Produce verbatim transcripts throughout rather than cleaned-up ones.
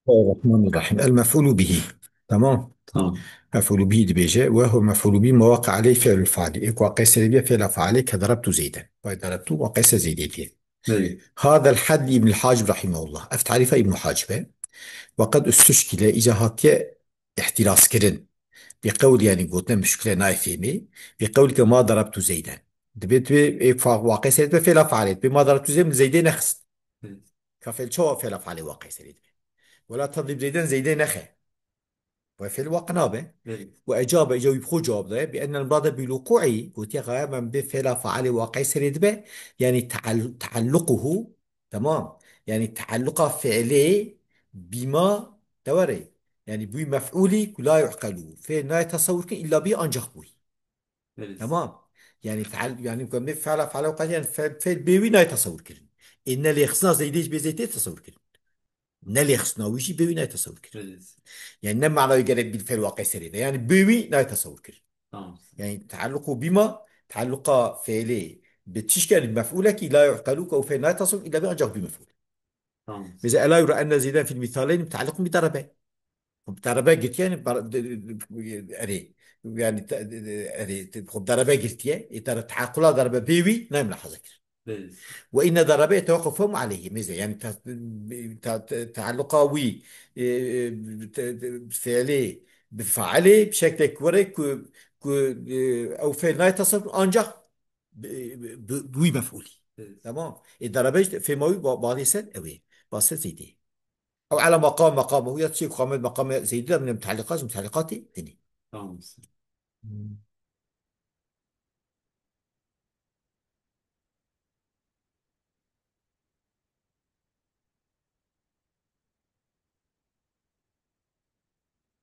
Bismillahirrahmanirrahim. El mef'ulu bihi. Tamam. Tamam. Mef'ulu bihi dibêje. Ve hu mef'ulu bihi ma waqe aleyh fi'lul faali. Ê ku waqe serê biye fi'la faali ke darabtu Zeyden. Vay darabtu waqe se Zeydê diye. Evet. Hadel had li İbnül Hacib rahimehullah. Ev tarifa İbnül Hacib e. Ve qed üstüşkile îca hatiye ihtiras kirin. Bi qewl yani gotine müşkile nayê fêmî. Bi qewl ke ma darabtu Zeyden. Dibe, dibe, ê fa-, waqe serê dibe fi'la faali. Dibe ma darabtu Zeyden, Zeydê nexist. Evet. Ka fi'l çawa fi'la faali waqe serê dibe. Wela tadrib Zeyden, Zeydê nexe. Ve fi'l waqe nabe. Evet. Ve ecabe, îca wî bi xwe cewab daye. Bi ennel murade bil wuqu'i, gotiye xaya ben bi fi'la faali waqe serê dibe. Yani taal-, taalluquhu, tamam. Yani taalluqa fi'lê bima, te were. Yani bi wî mef'ulî ku la yu'qelu. Fê nayê tesewur kirin illa bi ancak bi wî. Evet. Tamam. Yani feal, yani ku em bê feala, feala waqe, yani fe-, feel bê wî nayê tesewur kirin. Ê ne lêxistina Zeydê ji bê Zeydê tesewur kirin. Ne lêxistina wî jî bê wî nayê tesewur kirin. Evet. Yani ne mana wî gerek bir feel waqe serê de. Yani bê wî nayê tesewur kirin. Tamam. Yani taalluqu bima, taalluqa feelê bi tişkî, yani mef'ulekî la yu'qelu, ku ew feel nayê tesewur illa bi ancak bi mef'ul. Tamam. Mesela, ela yura enne Zeyden fil misaleyn mutaalliqun bi darabe. Bi darabe girtiye, yani bar-, de-, de-, erê. Yani te-, de-, de-, erê, te-, xwe darabe girtiye. E, dara-, teaqula darabe bê wî, nayê milahaza kir. Evet. Ve inne darabe yetewaqqafu fehmu aleyhi. Mesela, yani ta-, ta-, ta-, taalluqa wî, e, e, te-, te-, fiilê bi failê bi şeklek were ku, ku, e, ew fiil nayê tesewur ancak bi, bi, bi wî mef'ulî. Evet. Tamam. E, darabe işte fêma wî ba-, balê ser ew ê. Ba ser Zeydê. Ew ala maqam, maqam, ya çi ku qamet maqam Zeydî de min mutaliqat, mutaliqatî dinî. Tamam. Hmm.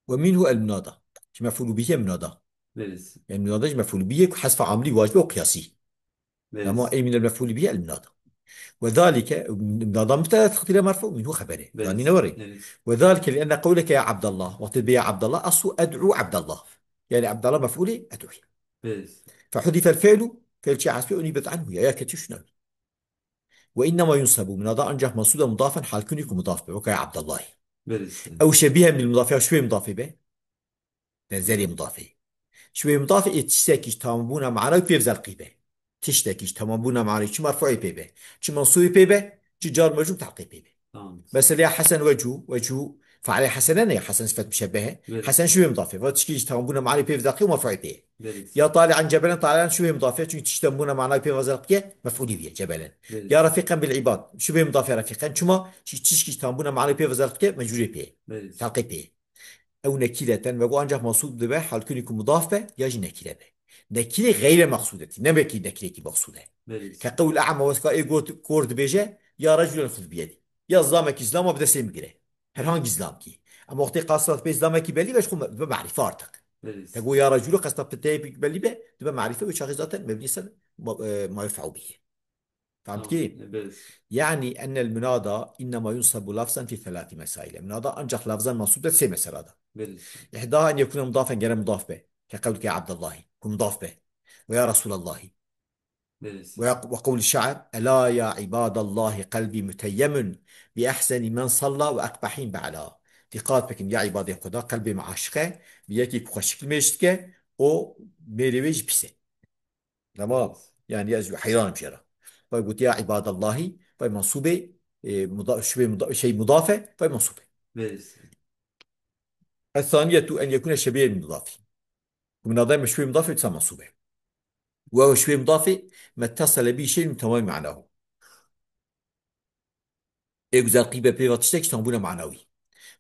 Ve minhu el munada. Ji mef'ulû bihî ye munada. Evet. Yani munada ji mef'ulû bihî ye ku hezfa amilî wacib e û qiyasî. Evet. Ama ey minel mef'ulî bihî el munada. Ve zalike, munada mübteda teqdîre merfu, minhu xebere. Evet. Yani ne were? Evet. Ve zalike li enne qewleke ya Abdallah. Wextê bê ya Abdallah, aslu ed'u Abdallah. Yani Abdallah mef'ulî ed'u. Evet. Fehudifel fi'lu, fi'l çi hasbi unîbet anhu ya, ya keçî şuna. Ve innema yunsabu, munada ancak mansûb e mudafen hal kunî ku mudaf be. Weka ya Abdallahî. Evet. Ew şebîhen bil mudaf ya şibê mudafê be. Benzerê mudafê. Şibê mudafê ê tiştekî ji tamambûna manayî pê ve zelqî be. Tiştekî ji tamambûna manayî çi merfuî pê be, çi mansûbî pê be, çi car mecrûr telqî pê be. Tamam. Mesela ya Hesen wechû, wechû failê Hesene ne ya Hesen sifet muşebbehe. Evet. Hesen şibê mudafê. Va tişkî ji tamambûna manayî pê ve zelqî û merfuî pê. Evet. Ya tali'an cebelen, tali'an şibê mudafê. Çünkü tişkî tamambûna manayî pê ve zelqî ye, mef'ulî ye, cebelen. Evet. Ya refiqen bil ibad. Şibê mudafê refiqen. Çima? Çi-, tişkî tamambûna manayî pê ve zelqî ye, mecrûrê pê. Evet. Telqî pê. Ew nekîreten, me got ancak mansûb dibe, halkûnî ku mudaf be, ya jî nekîre be. Nekîre xeyre maqsûdetî, ne wekî nekîrekî maqsûd e. Belê. Ke qewl a'ma wes ka ê got, kor dibêje, ya reculen xwe biyedî. Ya zilamekî zilama bi destê min gire. Herhangî zilamkî. Ama wextê qasra pê zilamekî belî be, ji xwe me-, be marîfe artık. Belê. Te got ya reculo qesta piteyê belî be, dibe marîfe û çaxê zaten mebnî ser ma-, e, ma yuf'u bihî. Fehm dikî? Tamam, evet. Yani ennel munada innema yunsabu lafzan fi thelathi mesail. Munada ancak lafzan mansub de sê meselada. Evet. İhdaha en yekune mudafen, gere mudaf be. Ke qewlke ya Abdallahi. Ku mudaf be. Ve ya Resulallahî. Evet. Ve ya, ve qewli şair, ela ya ibadallahi qelbi müteyyemun bi ehseni men salla ve ekbahin be'la. Dikkat bikin, ya ibadê Xuda, qelbê me aşiq e, bi yekî ku xweşik nimêj dike, o mêrê wê jî pis e. Tamam. Yani ez heyran im jê re. Vay gotiye ya ibadallahî, vay mansûbê, e, muda-, şibê muda-, şey, mudaf e, vay mansûbê. Evet. Es-saniyetu en yekune şebîhen bil mudafî. Ku munadayê me şibê mudafê, dîsa mansûb e. Ve şibê mudafê mettasele bî şey min tamamî manahu. Ê ku zelqî be pê ve tiştek ji tambûna manawî.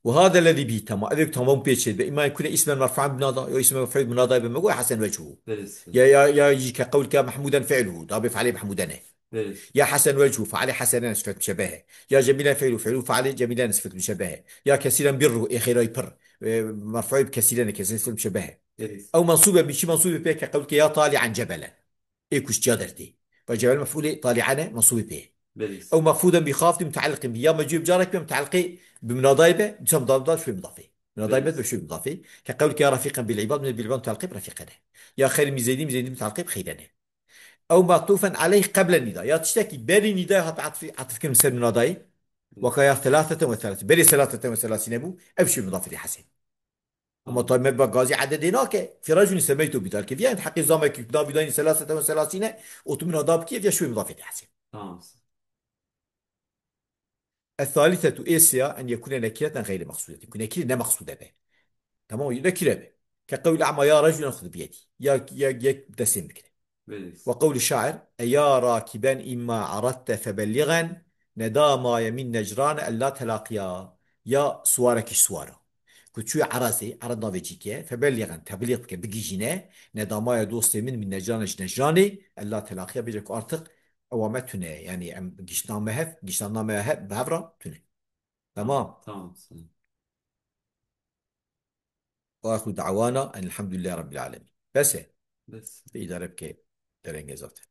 Ve hada lezî bî tamam. Ev ê ku tamam pê çê be. Îma kune îsmen merfu'an bi munada. Yo îsmen mef'ul bi munada be. Me got Hesen wechû. Evet. Ya, ya, ya jî ke qewlke Mehmûden fi'luhu. Da bê fe'lê Mehmûden e. Evet. Ya Hesen wechû. Fe'lê Hesenen sifet muşebbehe. Ya Cemîlen fi'lu. Fi'lu fe'lê Cemîlen sifet muşebbehe. Ya kesîren birru. Ê xêrayî pir. E, merfu'ê bi kesîren e. Kesîren sifet muşebbehe. Evet. Ew mansûb e. Bi çi mansûb e pê ke qewlke ya tali'an cebelen. Ê ku ji çiya dertê. Ve cebel mef'ulê tali'ane mansûbê pê. Belê. Ew mexfûden bi xafdî mutaliqin bi. Ya mecûr bi carek be mutaliqê bi munadayê be, dîsa mudaf, mudaf şibê mudafê. Munadayê be, belê, be şibê mudafê. Ke qewlke ya refiqen bil ibad, min bil ibad mutaliqê bi refiqene. Ya xeyr min zeydî, min zeydî mutaliqê bi xeyrene. Ew matûfen aleyh qeble nîda. Ya tiştekî berî nîdayê hat atfî, atf kirin ser munadayê. Waka ya selaseten ve selasîn. Berê selaseten ve selasîn hebû, ev şû mudafê dê hesê. Ama tabi me bi gazî ededê nake. Fî racûnî semeyto bîdalke. Viya heqê zamekî navî dayînî selaseten ve selasîne, û tu min ada bikî, ev ya şû mudafê dê hesê. Tamam. Es-salisetu ê sêya en yekune nekireten xeyrî meqsûdetin. Ku nekire ne meqsûde be. Tamam, nekire be. Ke qewlî ema ya racûlen xud biyedî. Ya, ya, yek destên bikire. Belê. Ve qewlî şair, e ya rakiben imma aradte febelligen, neda maye min necrane ella telaqiya. Ya siwarekî siwara. Ku çûye erazê, erad navê cîke, febelligen, teblîx bike, bigihîne, neda maye dostê min min necrane ji necranê, ella telaqiya bêje ku artık ewa me tune. Yani em giştname hev, giştname hev, bi hev ra tune. Tamam. Tamam. Ve axiru da'wana enilhamdülillahi rabbil alemin. Bes e. Bes. Îdare bike derenge zaten.